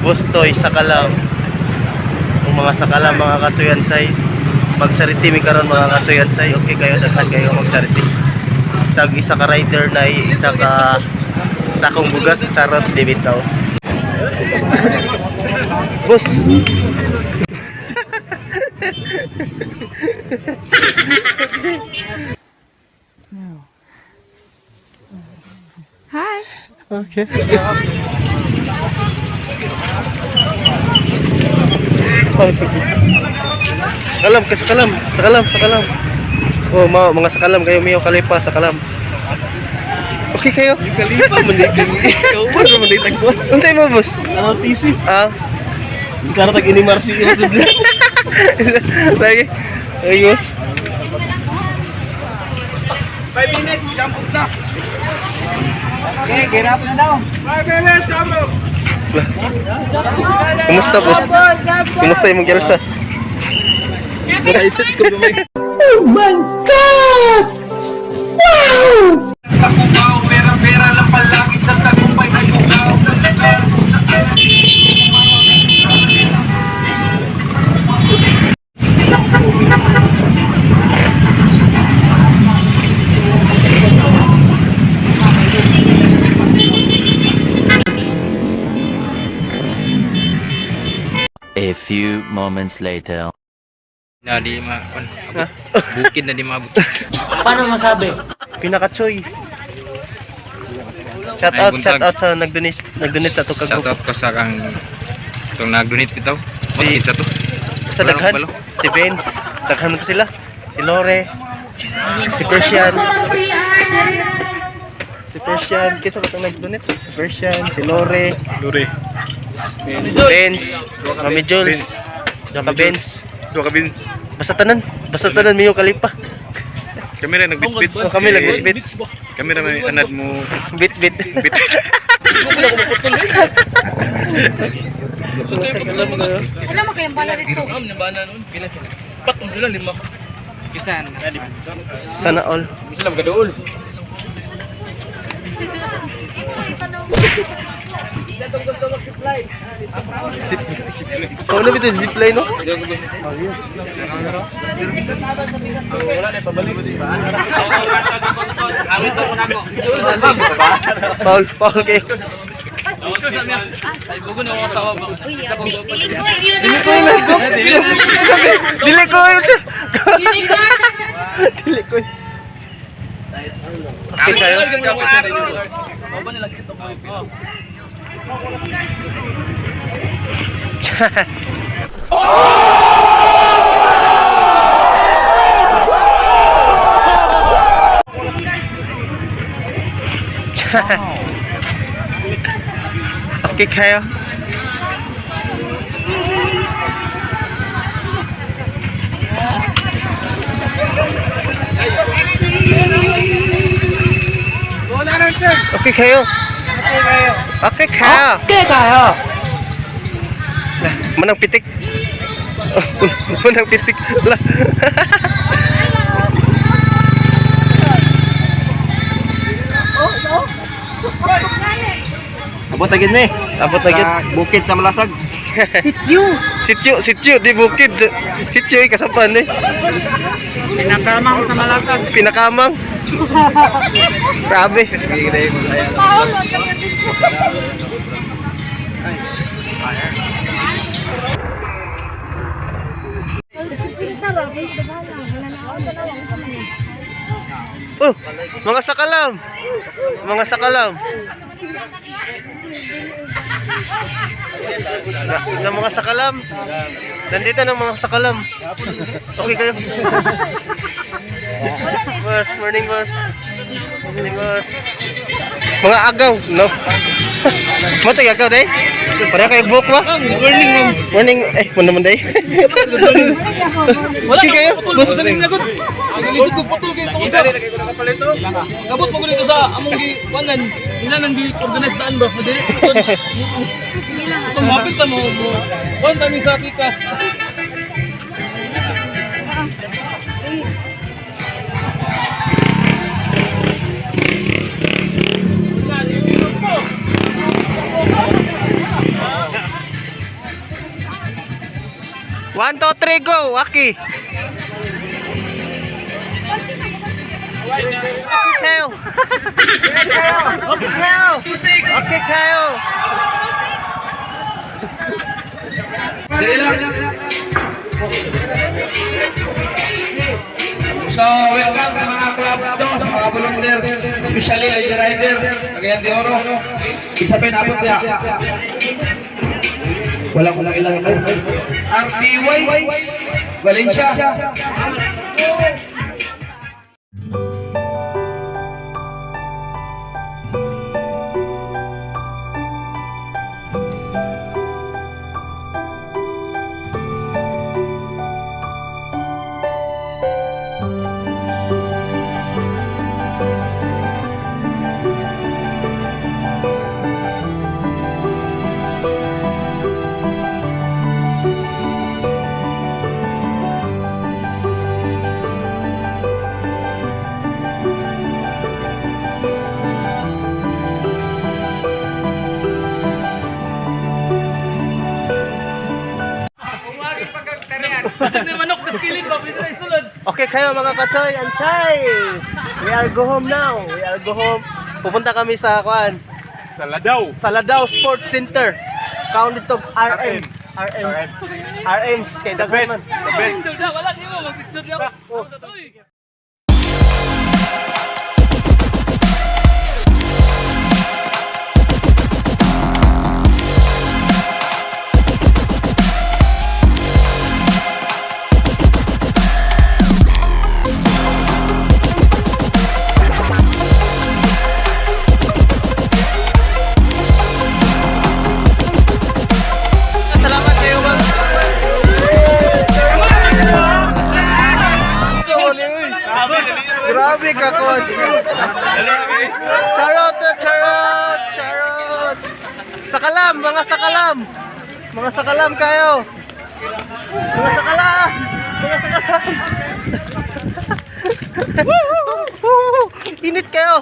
Boss Toy, Sakalam. Ang mga Sakalam, mga katsuyansay. Mag-charity mi karon, mga katsuyansay. Okay kayo, daghan kayo mag-charity. Tag isa ka rider na isa ka sakong bugas, charot, di bitaw. Boss. Hi. Okay. Sakalam, ka sakalam, sakalam, sakalam. Oh, mga sakalam kayo miyo kalipa sakalam. Okay kayo? Kalipa man di kay. Kauban man di tagpuan. Unsay mo, boss? Ano TC? Ah, Sana tag ini Marsi yung sudlan. lagi. Ay, boss. 5 minutes, jump up na. Okay, get up na daw. 5 minutes, jump up. Kumusta, boss? Kumusta imong gyalsa? Naisip ko ba? Sa Cubao, pera-pera lang palagi sa tagumpay ay ugaw sa lugar kung saan. A few moments later. Na di ma kon abot. Bukid na di maabot. Pinaka-choy. Shout Ay, out, buntag. shout out sa nag-donate sa ato ka Shout grupo. out ko sa kang itong nag-donate bitaw. Si- Si sa to. Sa Wala daghan, akong balo. si Vince, daghan mo to sila. Si Lore, si Persian. Si Persian, kinsa ba itong nag-donate? Si Persian, si Lore, Lore. Vince, Mami Jules, Duha ka Vince. Duha ka bins. Basta tanan miyo kalipa. Kami ra nagbitbit. Oh, kami nagbitbit. Kami ra may anad mo Bit-bit. bit. Wala mo kayong bala dito. Patong sila lima. Sana all. Sila magaduol. Kau na bitaw zipline, no? Paul, Paul kayo. Dili ko yun, go. Dili ko yun siya. Dili ko yun. Okay kayo? Okay kayo? Okay kayo? Okay kayo? Okay kayo? Lah, manang pitik. Manang pitik. Lah. Abot agad ni. Abot na gyud. Bukid sa Malasag. Sityo. Sityo, sityo di bukid. Sityo ay kasapan eh. Pinakamang sa Malasag. Pinakamang. Grabe. Paolo, Oh, mga sakalam. Mga sakalam. Na mga sakalam. Nandito na mga sakalam. Okay kayo. Boss, morning, boss. Morning, boss. Mga agaw, no? Matay agaw day. Pareho kayo buhok ba? Morning, ma'am. Morning, eh, muna man day. Wala Okay kayo, boss. Sa rin lagot. Ang lisod ko putol kay tungod sa. Kabot mo dito sa among gi kuanan. Ila nang gi organize daan ba? Madili. Itong mapit ta mo. Kuan kami sa pikas. 1, 2, 3, go! Aki! Okay kayo! Okay kayo! Okay kayo! Dali lang. So, welcome sa mga club do, sa mga volunteer, especially Lady Rider, Cagayan de Oro. Isa pa yung abot niya. Wala ko lang ilang. RTY, Valencia. Kasi ni manok tas kilid ba pwede na isulod. Okay kayo mga kachoy, anchay! We are go home now. We are go home. Pupunta kami sa kuan, Sa Ladaw. sa Ladao Sports Center. Count dito RMs. RMs. RMs kay daghan man. The best. Picture na wala di mo mag-picture niya. Oh. Uy. Salamat kayo ma'am. Grabe ka kon. Charot, charot, charot. Sakalam, mga sakalam. Mga sakalam kayo. Mga sakalam. Mga sakalam. Init kayo.